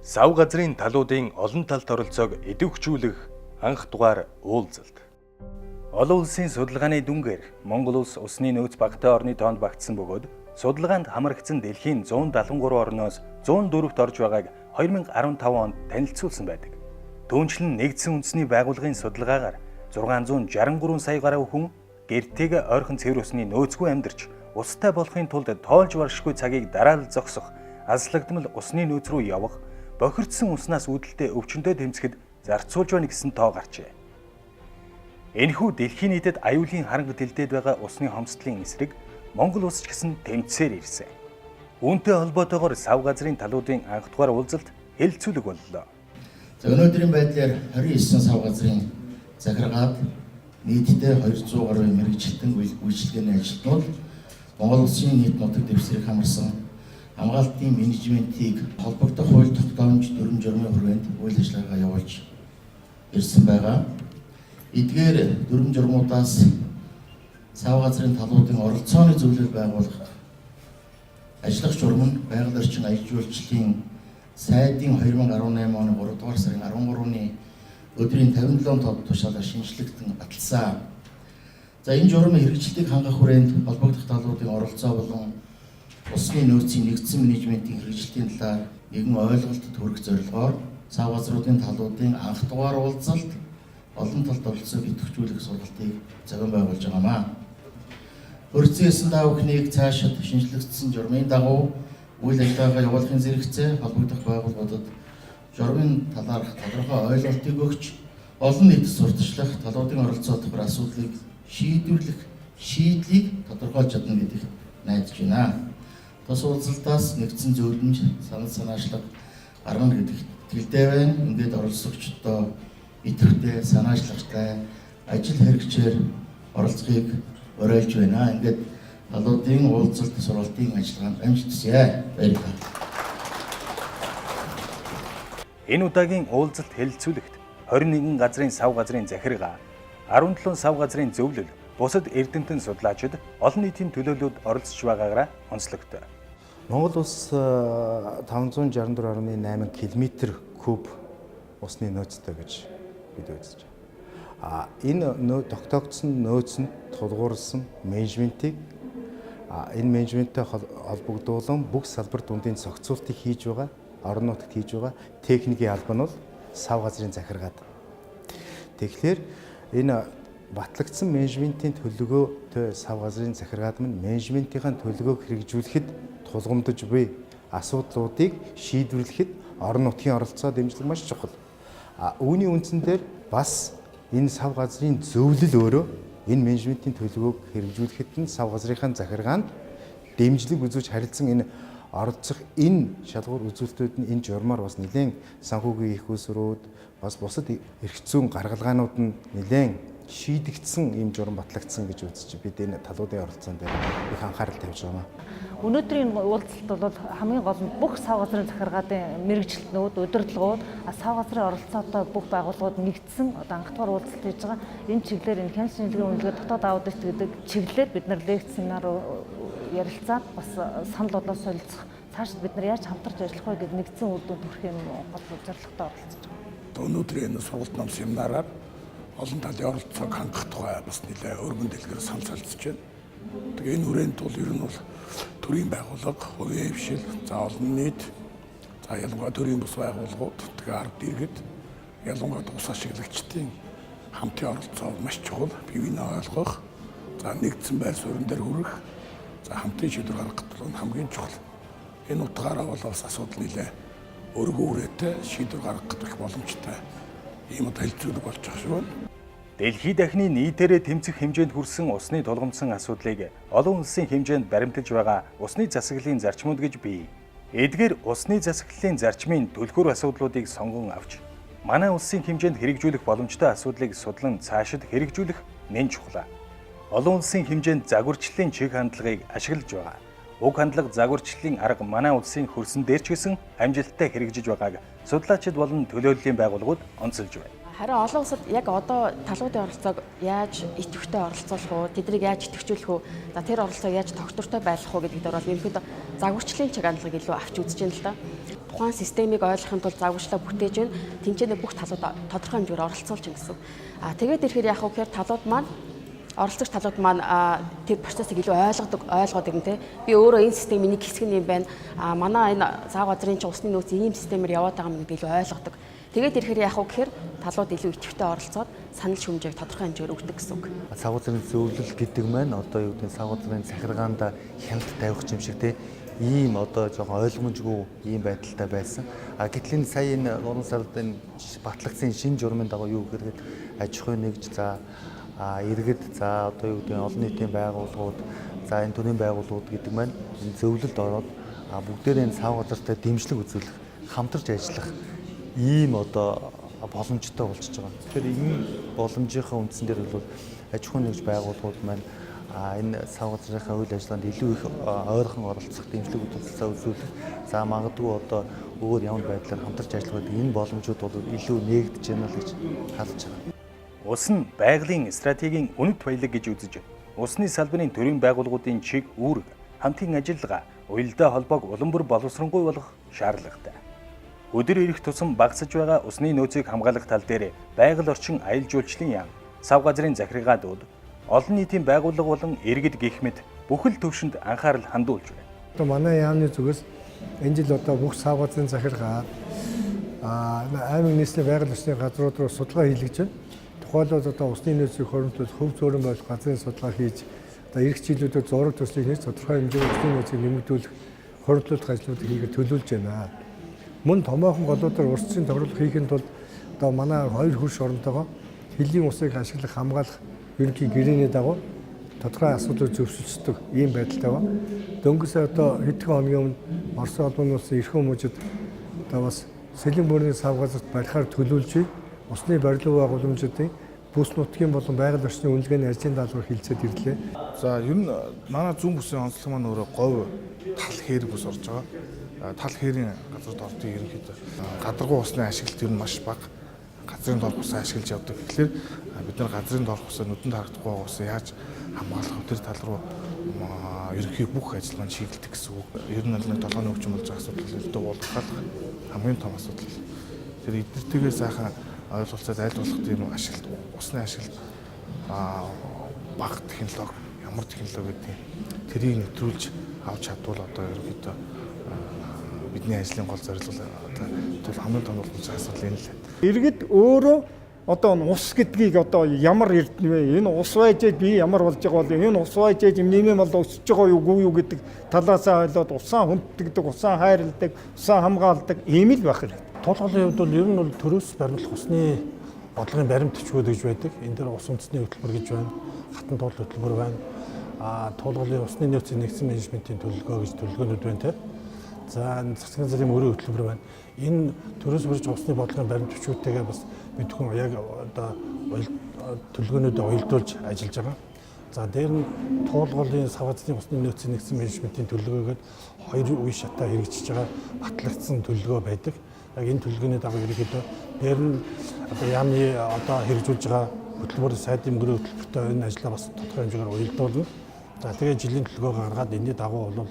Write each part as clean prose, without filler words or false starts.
Сав газрын талуудын олон талт оролцоог идэвхжүүлэх анх дугаар уулзалт. Олон улсын судалгааны дүнгээр Монгол улс усны нөөц багатай орны тоонд багтсан бөгөөд судалгаанд хамрагдсан дэлхийн 173 орноос 104-т орж байгааг 2015 онд танилцуулсан байдаг. Түүнчлэн нэгдсэн үндэсний байгууллагын судалгаагаар 663 сая гаруй хүн гэртэйгээ ойрхон цэвэр усны нөөцгүй амьдарч устай болохын тулд тоолж баршгүй цагийг дараалал зогсох, азлагдмал усны нөөц рүү явах, бохирдсон уснаас үүдэлтэй өвчнөд тэмцэхэд зарцуулж байна гэсэн тоо гарчээ. Энэхүү дэлхийн нийтэд аюулын харанга дэлдээд байгаа усны хомсдлын эсрэг Монгол улс ч гэсэн тэмцсээр ирсэн. Үүнтэй холбоотойгоор сав газрын талуудын анх дугаар уулзалт хэлэлцүүлэг боллоо. За, өнөөдрийн байдлаар 29 сав газрын захиргаад нийтдээ 200 гаруй мэргэжилтэн үйлчилгээний ажилтнууд Монгол улсын нийт нутаг дэвсгэрийг хамарсан хамгаалтын менежментийг холбогдох хууль тогтоомж, дүрэм журмын хүрээнд үйл ажиллагаа явуулж ирсэн байгаа. Эдгээр дүрэм журмуудаас сав газрын талуудын оролцооны зөвлөл байгуулах ажиллах журам нь байгаль орчин аяж жуулчлалын сайдын 2018 оны 3 дугаар сарын 13-ны өдрийн 57 тод тушаалаар шинэчлэгдэн баталсан. За, энэ журмын хэрэгжилтийг хангах хүрээнд холбогдох талуудын оролцоо болон усны нөөцийн нэгдсэн менежментийн хэрэгжилтийн талаар нэгэн ойлголтод хүрэх зорилгоор сав газруудын талуудын анх дугаар уулзалт, олон талд оролцоог идэвхжүүлэх сургалтыг зохион байгуулж байгаамаа. Өрцөн есөн та бүхнийг цаашид шинэчлэгдсэн журмын дагуу үйл ажиллагаагаа явуулахын зэрэгцээ холбогдох байгууллагуудад журмын талаарх тодорхой ойлголтыг өгч, олон нийтэд сурталчлах, талуудын оролцоо тохир асуудлыг шийдвэрлэх шийдлийг тодорхойлж чадна гэдэгт найдаж байна. Тус уулзалтаас нэгдсэн зөвлөмж, санал санаачлага гаргана гэдэгт итгэлтэй байна. Ингээд оролцогчдоо идэвхтэй, санаачлагтай ажил хэрэгчээр оролцохыг уриалж байна. Ингээд талуудын уулзалт, сургалтын ажиллагаанд амжилт хүсье. Баярлалаа. Энэ удаагийн уулзалт хэлэлцүүлэгт 21 газрын сав газрын захиргаа, 17 сав газрын зөвлөл, бусад эрдэмтэн судлаачид, олон нийтийн төлөөлөлд оролцож байгаагаараа онцлогтой. Монгол улс 564.8 км куб усны нөөцтэй гэж бид үзэж байна. А энэ тогтоогдсон нөөцөнд тулгуурласан менежментийг, энэ менежменттэй холбогдуулан бүх салбар дундын зохицуултыг хийж байгаа, орон нутагт хийж байгаа техникийн алба нь бол сав газрын захиргаад. Тэгэхээр энэ батлагдсан менежментийн төлөвлөгөөтэй сав газрын захиргаад минь менежментийн төлөвлөгөөг хэрэгжүүлэхэд тулгамдж буй асуудлуудыг шийдвэрлэхэд орон нутгийн оролцоо, дэмжлэг маш чухал. А үүний үндсэн дээр бас энэ сав газрын зөвлөл өөрөө энэ менежментийн төлөвлөгөөг хэрэгжүүлэхэд нь сав газрынхаа захиргаанд дэмжлэг үзүүлж харилцан энэ оролцох энэ шалгуур үзүүлэлтүүд нь энэ журмаар бас нэлээд санхүүгийн их усрууд, бас бусад эрх зүйн гаргалгаанууд нь нэлээд шийдэгдсэн ийм журам батлагдсан гэж үзэж бид энэ талуудын оролцоон дээр их анхаарал тавьж байгаа. Өнөөдрийн уулзалт бол хамгийн гол нь бүх сав газрын захиргаадын мэргэжилтнүүд, удирдлагууд, сав газрын оролцоотой бүх байгууллагууд нэгдсэн одоо анх дугаар уулзалт хийж байгаа. Энэ чиглэлээр энэ хяналт шинжилгээ үнэлгээ, дотоод аудит гэдэг чиглэлээр бид нар лекц, семинар ярилцаад, бас санал бодлоо солилцох, цаашид бид нар яаж хамтарч ажиллах вэ гэдэг нэгдсэн үр дүнд хүрэх юм гол зорилготой оролцож байгаа. Өнөөдрийн энэ сургалт ном семинараар олон талын оролцоог хангах тухай бас нэлээ өргөн дэлгэр санал солилцож байна. Тэгээ энэ хүрээнд бол ер нь бол төрийн байгууллага, хувийн хвшил, за олон нийт, за ялангуяа төрийн бус байгууллагууд, тэгээ ард иргэд, ялангуяа тус ашиглагчдын хамтын оролцоо маш чухал. Бие биенээ ойлгох, за нэгдсэн байр суурин дээр хүрэх, за хамтын шийдвэр гаргах нь хамгийн чухал. Энэ утгаараа бол бас асуудал нэлээ өргөн үрээтэй шийдвэр гаргах их боломжтой ийм одоо хэлцүүлэг болж байгаа шүү байна. Дэлхий дахны нийтээрээ тэмцэх хэмжээнд хүрсэн усны тулгамдсан асуудлыг олон улсын хэмжээнд баримталж байгаа усны засаглалын зарчмууд гэж бий. Эдгээр усны засаглалын зарчмын түлхүүр асуудлуудыг сонгон авч манай улсын хэмжээнд хэрэгжүүлэх боломжтой асуудлыг судлан цаашид хэрэгжүүлэх нэн чухал. Олон улсын хэмжээнд загварчлалын чиг хандлагыг ашиглаж байгаа. Уг хандлага, загварчлалын арга манай улсын хөрсөн дээр ч гэсэн амжилттай хэрэгжиж байгааг судлаачид болон төлөөллийн байгууллагууд онцолж байна. Харин олон улсад яг одоо талуудын оролцоог яаж идэвхтэй оролцуулах уу, тэднийг яаж идэвхжүүлэх үү, за тэр оролцоог яаж тогтвортой байлгах уу гэдэг дээр бол ерөнхийдөө загварчлалын чиг хандлагыг илүү авч үзэж байна л да. Тухайн системийг ойлгохын тулд загварчлаа бүтээж байна. Тэнцэнэ бүх талууд тодорхой хэмжээгээр оролцуулж байна гэсэн. А тэгээд ирэхээр яах вэ гэхээр талууд маань оролцогч талууд маань тэр процессыг илүү ойлгодог, ойлгоод ирнэ те. Би өөрөө энэ системийн нэг хэсэг нь юм байна. А манай энэ зав газрын чинь усны нөөц ийм системээр яваад байгаа юм гэдэг илүү ойлгодог. Тэгээд ирэхээр яах вэ гэхээр талууд илүү идэвхтэй оролцоод санал шүүмжийг тодорхой хэмжээгээр өгдөг гэсэн үг. Сав газрын зөвлөл гэдэг маань одоо юу гэдэг сав газрын захиргаанд хяналт тавих юм шиг те ийм одоо жоохон ойлгомжгүй ийм байдалтай байсан. А гэтэл энэ сая энэ 3 сард энэ батлагдсан шинэ журмын дагуу юу гэхээр аж ахуйн нэгж за иргэд за одоо юу гэдэг олон нийтийн байгууллагууд за энэ төрлийн байгууллагууд гэдэг маань энэ зөвлөлд ороод бүгдээрээ энэ сав газартай дэмжлэг үзүүлэх, хамтарч ажиллах ийм одоо боломжтой болчихж байгаа. Тэгэхээр энэ боломжийнхаа үндсэн дээр бол аж ахуйн нэгж байгууллагууд маань энэ сав газрынхаа үйл ажиллагаанд илүү их ойрхон оролцох, дэмжлэг үзүүлэлт үзүүлэх, за магадгүй одоо өөр ямар байдлаар хамтарч ажиллах гэдэг энэ боломжууд бол илүү нээгдэж байна л гэж харж байгаа. Ус нь байгалийн стратегийн үнэт баялаг гэж үзэж, усны салбарын төрийн байгууллагуудын чиг үүрэг, хамтын ажиллагаа, уялдаа холбоог улам бүр боловсронгүй болгох шаардлагатай. Өдөр ирэх тусам багасж байгаа усны нөөцийг хамгаалах тал дээр байгаль орчин аялал жуулчлалын яам, сав газрын захиргаадууд, олон нийтийн байгууллага болон иргэд гэх мэт бүхэл төвшөнд анхаарал хандуулж байна. Одоо манай яамны зүгээс энэ жил одоо бүх сав газрын захиргаа аймаг нийслэлийн байгаль орчны газрууд руу судалгаа хийлгэж байна. Тухайлбал одоо усны нөөцийг хоримтлуулах, хөв зөөрөн болох газрын судалгаа хийж, одоо ирэх жилүүдэд зураг төслийг хийж тодорхой хэмжээгээр усны нөөцийг нэмэгдүүлэх, хоримтлуулах ажлуудыг хийгээд төлөвлөж байна. Мөн томоохон голуудаар урьдчилан тохируулах хийхин тулд одоо манай хоёр хөрш оронтойгоо хөлийн усыг ашиглах, хамгаалах ерөнхий гэрээний дагуу тодорхой асуудлыг зөвшөлдсөн ийм байдалтай байна. Дөнгөсөө одоо хэдхэн хоногийн өмнө Оросын холбооны улсын эрхэм мужид одоо бас сэлэн бүрний сав газарт барихаар төлөвлөж, усны барилга байгууламжуудын бүс нутгийн болон байгаль орчны үнэлгээний ажлын даалгавар хилцээд ирлээ. За ер нь манай зүүн бүсийн онцлог маань өөрөө говь тал хээр бүс орж байгаа. Тал хээрийн газрууд ордог ерөнхийдөө гадаргуу усны ашиглалт ер нь маш бага. Газрын доорх усаа ашиглаж явдаг. Тэгэхээр бид нар газрын доорх усаа нүдэнд харагдахгүй байгаа усаа яаж хамгаалах вэ? Тэр тал руу ерөнхий бүх ажиллагаа нь чиглэдэг гэсэн үг. Ер нь нэг толгойн өвчин болж байгаа асуудал элдв уулгах хамгийн том асуудал. Тэр эднэртэйгээ сайхан ойлголцоод аль болох тийм ашиглалт усны ашиглалт бага технологи, ямар технологи гэдэг тэрийг нэвтрүүлж авч чадвал одоо ерөнхийдөө бидний ажлын гол зорилго одоо тул хамгийн том боломж асуудал энэ л. Иргэд өөрөө одоо ус гэдгийг одоо ямар эрдэнэ вэ? Энэ ус байж би ямар болж байгаа бол энэ ус байж юм бол өсөж байгаа юу үгүй юу гэдэг талаасаа ойлоод усаа хүндэтгдэг, усаа хайрладаг, усаа хамгаалдаг ийм л байх хэрэгтэй. Тулгалын хувьд бол ер нь бол төрөөс баримтлах усны бодлогын баримт бичгүүд гэж байдаг. Энэ дээр ус үндэсний хөтөлбөр гэж байна. Хатан туул хөтөлбөр байна. Тулгалын усны нөөцийн нэгдсэн менежментийн төлөвлөгөө гэж төлөвлөгөөнүүд байна те. За энэ засгийн газрын мөрийн хөтөлбөр байна. Энэ төрөөс барьж усны бодлогын баримт бичгүүдтэйгээ бас бид хүн яг одоо төлөвлөгөөнүүдэд уялдуулж ажиллаж байгаа. За дээр нь туулгалын сав газрын усны нөөцийн нэгдсэн менежментийн төлөвлөгөөгөөд хоёр үе шатаа хэрэгжиж байгаа батлагдсан төлөвлөгөө байдаг. Яг энэ төлөвлөгөөний дагуу ерөнхийдөө дээр нь одоо яамны одоо хэрэгжүүлж байгаа хөтөлбөр сайдын мөрийн хөтөлбөртэй энэ ажлаа бас тодорхой хэмжээгээр уялдуулна. За тэгээ жилийн төлөвлөгөө гаргаад энэний дагуу бол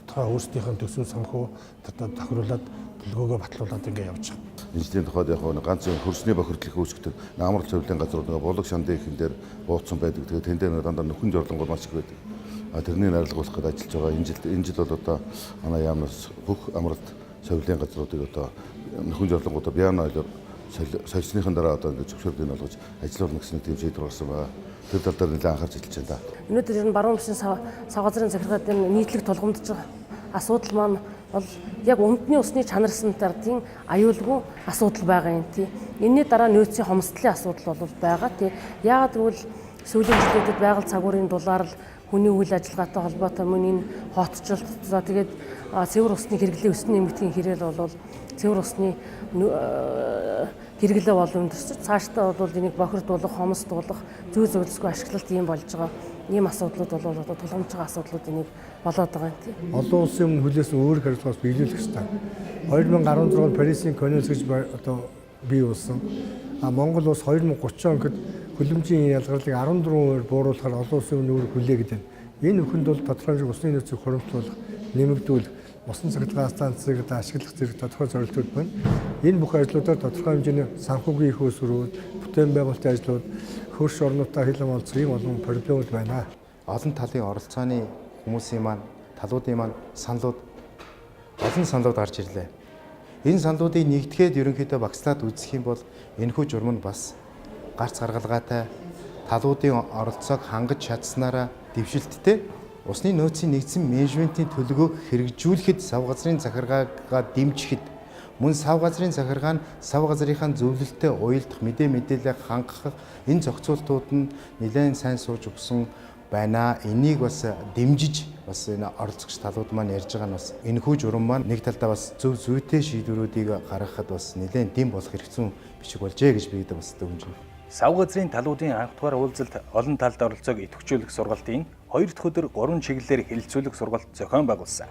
тодорхой өөрсдийнх нь төсөв санхүү тохируулаад төлөвлөгөөгөө батлуулаад ингэ явж байгаа. Энэ жилийн тухайд яг нэг ганц хөрсний бохирдол их үүсгдэг. Амрал цовлын газрууд нэг булаг шандын ихэн дээр бууцсан байдаг. Тэгээ тэн дээр дандаа нөхөн жорлонгууд маш их байдаг. Тэрнийг арилгуулах гээд ажиллаж байгаа. Энэ жил бол одоо манай яамнаас бүх амралт цовлын газруудыг одоо нөхөн жорлонгуудаа биано ойлоор сольсныхан дараа одоо ингэ зөвшөөрлийг олгож ажиллуулна гэсэн тийм шийдвэр гарсан байгаа. Тэр тал дээр нэлээд анхаарч ажиллаж байна. Өнөөдөр ер нь баруун бүсийн сав газрын захиргаадын нийтлэг тулгамдж байгаа асуудал маань бол яг өмдний усны чанарсантар тийм аюулгүй асуудал байгаа юм тий. Энэний дараа нөөцийн хомсдлын асуудал бол байгаа тий. Яагаад гэвэл сүүлийн жилүүдэд байгаль цагуурын дулаар л хүний үйл ажиллагаатай холбоотой мөн энэ хотчлолт за тэгээд цэвэр усны хэрэглээ өснө нэмэгдэхийн хэрэгэл бол цэвэр усны хэрэглээ бол өндөрч цаашдаа бол энийг бохирдуулах, хомсдуулах, зүй зөвлөсгүй ашиглалт ийм болж байгаа. Ийм асуудлууд бол одоо тулгамж байгаа асуудлууд энийг болоод байгаа юм тий. Олон улсын өмнө хүлээсэн өөр харилцаагаас биелүүлэх ёстой. 2016 онд Парисын конвенц гэж одоо бий болсон. А Монгол улс 2030 он гэхэд хөлөмжийн ялгарлыг 14%-аар бууруулахаар олон улсын өмнө өөр хүлээгээд байна. Энэ өхөнд бол тодорхой хэмжээний усны нөөцийг хуримтлуулах, нэмэгдүүлэх, Усан цахилгаан станцыг одоо ашиглах зэрэг тодорхой зорилтууд байна. Энэ бүх ажлуудаар тодорхой хэмжээний санхүүгийн их усрүүд, бүтээн байгуулалтын ажлууд, хөрш орнуудтай хил хамгаалцах ийм олон проблемууд байна. Олон талын оролцооны хүмүүсийн маань, талуудын маань саналууд, олон саналууд гарч ирлээ. Энэ саналуудыг нэгтгэхэд ерөнхийдөө багцлаад үзэх юм бол энэхүү журам нь бас гарц гаргалгаатай талуудын оролцоог хангаж чадсанараа дэвшилттэй усны нөөцийн нэгдсэн менежментийн төлөвлөгөөг хэрэгжүүлэхэд сав газрын захиргаагаа дэмжихэд мөн сав газрын захиргаа нь сав газрынхаа зөвлөлтөд уялдах мэдээлэл хангах энэ зохицуултууд нь нэлээд сайн сууж өгсөн байна. Энийг бас дэмжиж бас энэ оролцогч талууд маань ярьж байгаа нь бас энэхүү журам маань нэг талдаа бас зөв зүйтэй шийдвэрүүдийг гаргахад бас нэлээд дэм болох хэрэгцүүн бичиг болжээ гэж би бас дүгнэж байна. Сав газрын талуудын анх дугаар уулзалт олон талд оролцоог идэвхжүүлэх сургалтын 2 дахь өдөр 3 чиглэлээр хэлэлцүүлэх сургалт зохион байгуулсан.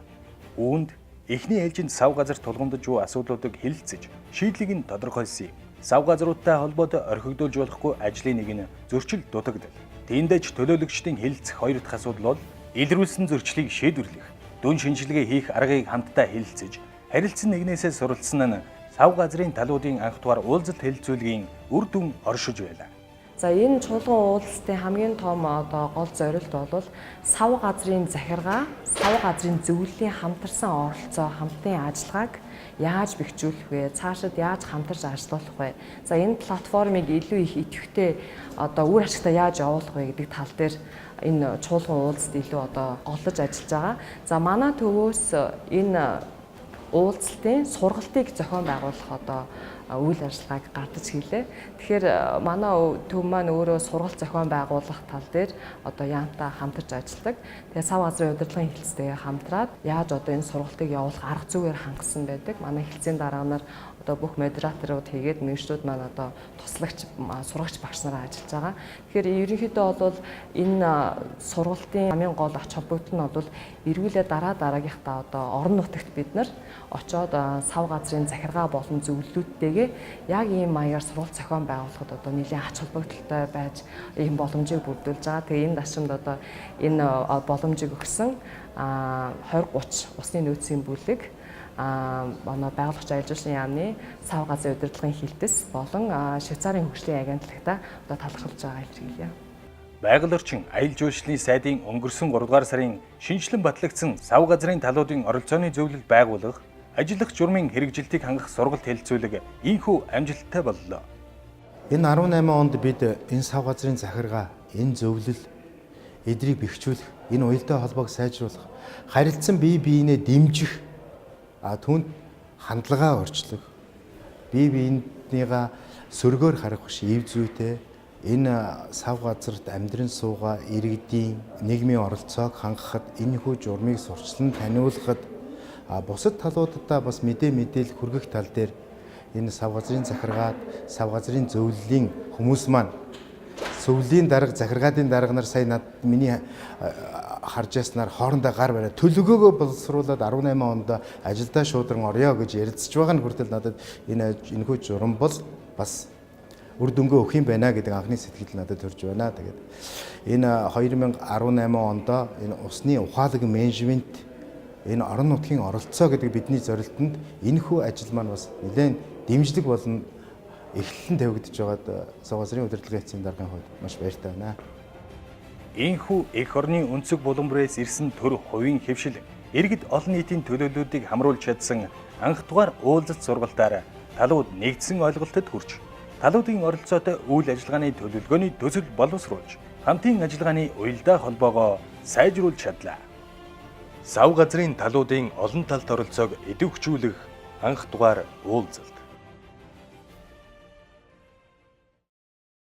Үүнд эхний ээлжинд сав газар тулгамдж буй асуудлуудыг хэлэлцэж, шийдлийг нь тодорхойлсон юм. Сав газруудтай холбоотой орхигдуулж болохгүй ажлын нэг нь зөрчил дутагдал. Тиймдээ ч төлөөлөгчдийн хэлэлцэх 2 дахь асуудал бол илрүүлсэн зөрчлийг шийдвэрлэх, дүн шинжилгээ хийх аргыг хамтдаа хэлэлцэж, харилцан нэгнээсээ суралцсан нь сав газрын талуудын анх дугаар уулзалт хэлэлцүүлгийн үр дүн оршиж байлаа. За, энэ чуулган уулзалтын хамгийн том одоо гол зорилт бол сав газрын захиргаа, сав газрын зөвлөлийн хамтарсан оролцоо, хамтын ажиллагааг яаж бэхжүүлэх вэ? Цаашид яаж хамтарч ажиллах вэ? За, энэ платформыг илүү их идэвхтэй одоо үр ашигтай яаж явуулах вэ гэдэг тал дээр энэ чуулган уулзалт илүү одоо голлож ажиллаж байгаа. За, манай төвөөс энэ уулзалтын сургалтыг зохион байгуулах одоо үйл ажиллагааг гардаж хийлээ. Тэгэхээр манай төв маань өөрөө сургалт зохион байгуулах тал дээр одоо яамтай хамтарч ажилладаг. Тэгээ сав газрын удирдлагын хэлцтэйгээ хамтраад яаж одоо энэ сургалтыг явуулах арга зүгээр хангасан байдаг. Манай хэлцээний дарга нар одоо бүх модераторууд хийгээд мэргэжлүүд маань одоо туслагч, сургагч багш нараа ажиллаж байгаа. Тэгэхээр ерөнхийдөө бол энэ сургалтын хамгийн гол ач холбогдол нь бол эргүүлээ дараа дараагийнхаа одоо орон нутагт бид нар очоод сав газрын захиргаа болон зөвлөлүүдтэйгээ яг ийм маягаар сургалт зохион байгуулахад одоо нэлээн ач холбогдолтой байж ийм боломжийг бүрдүүлж байгаа. Тэгээ энэ дашимд одоо энэ боломжийг өгсөн 20 30 усны нөөцийн бүлэг, манай байгуулагч аялал жуулчлалын яамны сав газрын удирдлагын хилтэс болон Швейцарын хөгжлийн агентлагта одоо талархалж байгаа илэрхийлье. Байгаль орчин аялал жуулчлалын сайдын өнгөрсөн 3 дугаар сарын шинэчлэн батлагдсан сав газрын талуудын оролцооны зөвлөл байгуулах, ажиллах журмын хэрэгжилтийг хангах сургалт хэлэлцүүлэг ийнхүү амжилттай боллоо. Энэ 18 онд бид энэ сав газрын захиргаа, энэ зөвлөл эдрийг бэхжүүлэх, энэ уялдаа холбоог сайжруулах, харилцан бие биенээ дэмжих, түүнд хандлагаа орчлох, бие биенийгаа сөргөөр харах биш ив зүйтэй энэ сав газарт амьдран суугаа иргэдийн нийгмийн оролцоог хангахад энэхүү журмыг сурчлан таниулахад бусад талуудаа бас мэдээлэл хүргэх тал дээр энэ сав газрын захиргаад, сав газрын зөвлөлийн хүмүүс маань зөвлөлийн дарга, захиргаадын дарга нар сая над миний харж яснаар хоорондоо гар бариад төлөвлөгөөгөө боловсруулад 18 онд ажилдаа шуудран орё гэж ярилцж байгаа нь хүртэл надад энэ энэхүү журам бол бас үр дүнгээ өгөх юм байна гэдэг анхны сэтгэл надад төрж байна. Тэгээд энэ 2018 онд энэ усны ухаалаг менежмент, энэ орон нутгийн оролцоо гэдэг бидний зорилтод энэхүү ажил маань бас нэлээд дэмжлэг болно эхлэн тавигдж байгаад сав газрын удирдлагын эцсийн даргын хувьд маш баяртай байна. Ийхүү эх орны өнцөг булан бүрээс ирсэн төр хувийн хэвшил иргэд олон нийтийн төлөөллүүдийг хамруулж чадсан анх дугаар уулзалт сургалтаар талууд нэгдсэн ойлголтод хүрч, талуудын оролцоотой үйл ажиллагааны төлөвлөгөөний төсөл боловсруулж, хамтын ажиллагааны уялдаа холбоогоо сайжруулж чадлаа. Сав газрын талуудын олон талт оролцоог идэвхжүүлэх анх дугаар уулзалт.